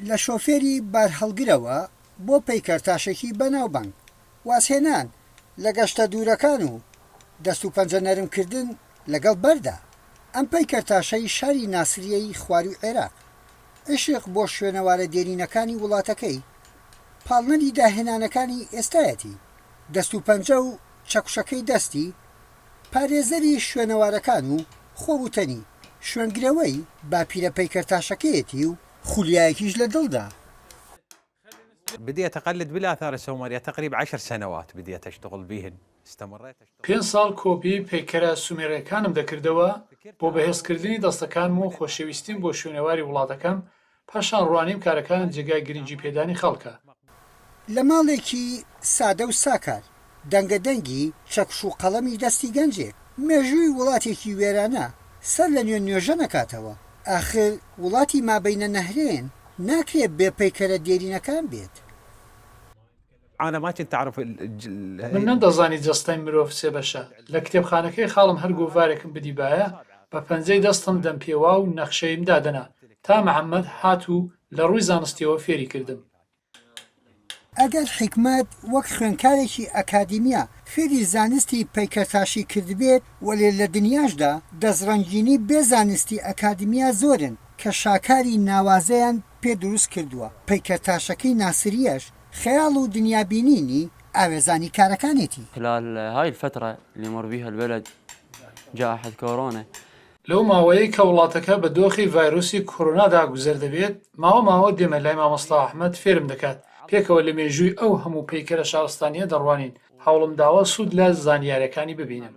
لە شۆفێری بارهەڵگرەوە بۆ پەیکەرتاشێکی بەناوبانگ، وازهێنان لە گەشتە دوورەکان و دەست و پەنجە نەرمکردن لەگەڵ بەردا، ئەم پەیکەرتاشەی شاری ناسریەی خوارووی عێراق، عیشق بۆ شوێنەوارە دێرینەکانی وڵاتەکەی، پاڵنەری داهێنانەکانی ئێستایەتی، دەست و پەنجە و چەکوشەکەی دەستی، پارێزەری شوێنەوارەکان و خۆ وتەنی شوێنگرەوەی باپیرە پەیکەرتاشەکەیەتی و خولیایەکیش لە دڵدا. بديت اقلد بالاثار السومرية تقريب عشر سنوات بديت اشتغل بيهن استمريت اشتغل. پێنج ساڵ کۆپیی پەیکەرە سومێرەکانم دەکردەوە بۆ بەهێزکردنی دەستەکانم و خۆشەویستیم بۆ شوێنەواری وڵاتەکەم، پاشان ڕوانیم کارەکانم جێگای گرنگی پێدانی خەڵکە. لە ماڵێکی سادە و ساکار، دەنگە دەنگی چەکوش و قەڵەمی دەستی گەنجێک، مێژووی وڵاتێکی وێرانە سەر لە نوێ نۆژە نەکاتەوە، ئاخر وڵاتی مابەینە نەهرەین ناکرێ بێ پەیکەرە دێرینەکان بێت. من نەمدەزانی جەستەی مرۆڤ سێ بەشە، لە کتێبخانەکەی خاڵم هەر گۆڤارێکم بدیبایە بە پەنجەی دەستم دەمپێوا و نەخشەیم دادەنا، تا محەمەد هات و لە ڕووی زانستییەوە فێری کردم. ئەگەر حیکمەت وەک خوێندکارێکی ئەکادیمیا فێری زانستی پەیکەرتاشی کردبێت، وەلێ لە دنیاشدا دەستڕەنگینی بێ زانستی ئەکادیمیا زۆرن کە شاکاری ناوازەیان پێ دروست کردووە، پەیکەرتاشەکەی ناسریەش خەیاڵ و دنیابینینی ئاوێزانی کارەکانێتی. خلال هاي الفترة اللي يمر بيها البلد جائحة كورونا. لەو ماوەیەی کە وڵاتەکە بە دۆخی ڤایرۆسی کۆرۆنادا گوزەر دەبێت، ماوە ماوە دێمە لای مامۆستا ئەحمەد فێرم دەکات، پێکەوە لە مێژووی ئەو هەموو پەیکەرە شارستانییە دەڕوانین، هەوڵمداوە سوود لە زانیارەکانی ببینم.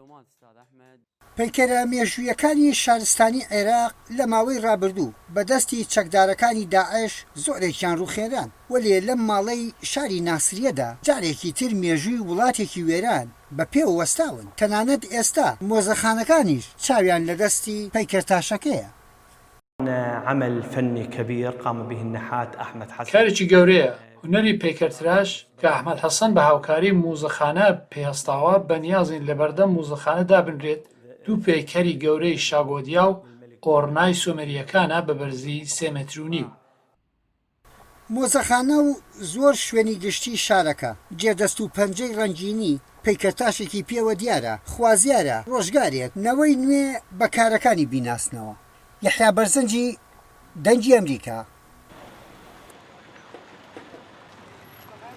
پەیکەرە مێژوویەکانی شارستانی عێراق لە ماوەی ڕابردوو بە دەستی چەکدارەکانی داعش زۆرێکیان ڕووخێنران، وەلێ لەم ماڵەی شاری ناسریەدا جارێکی تر مێژووی وڵاتێکی وێران بە پێوە وەستاون، تەنانەت ئێستا مۆزەخانەکانیش چاویان لە دەستی پەیکەرتاشەکەیە. عمل فنی کبیر قام به النحات احمد حسن. کارێکی گەورەیە هونەری پەیکەرتراش کە ئەحمەد حەسەن بە هاوکاری موزەخانە پێی هەستاوە، بەنیازین لەبەردەم موزەخانە دابنرێت، دوو پەیکەری گەورەی شاگۆدیا و ئۆرنای سۆمەرییەکانە بە بەرزی سێ مەتر و نیو. مۆزەخانە و زۆر شوێنی گشتی شارەکە، جێ دەست و پەنجەی ڕەنگینی پەیکەرتاشێکی پێوە دیارە، خوازیارە ڕۆژگارێک نەوەی نوێ بە کارەکانی بیناسنەوە. یەحیا بەرزنجی، دەنگی ئەمریکا.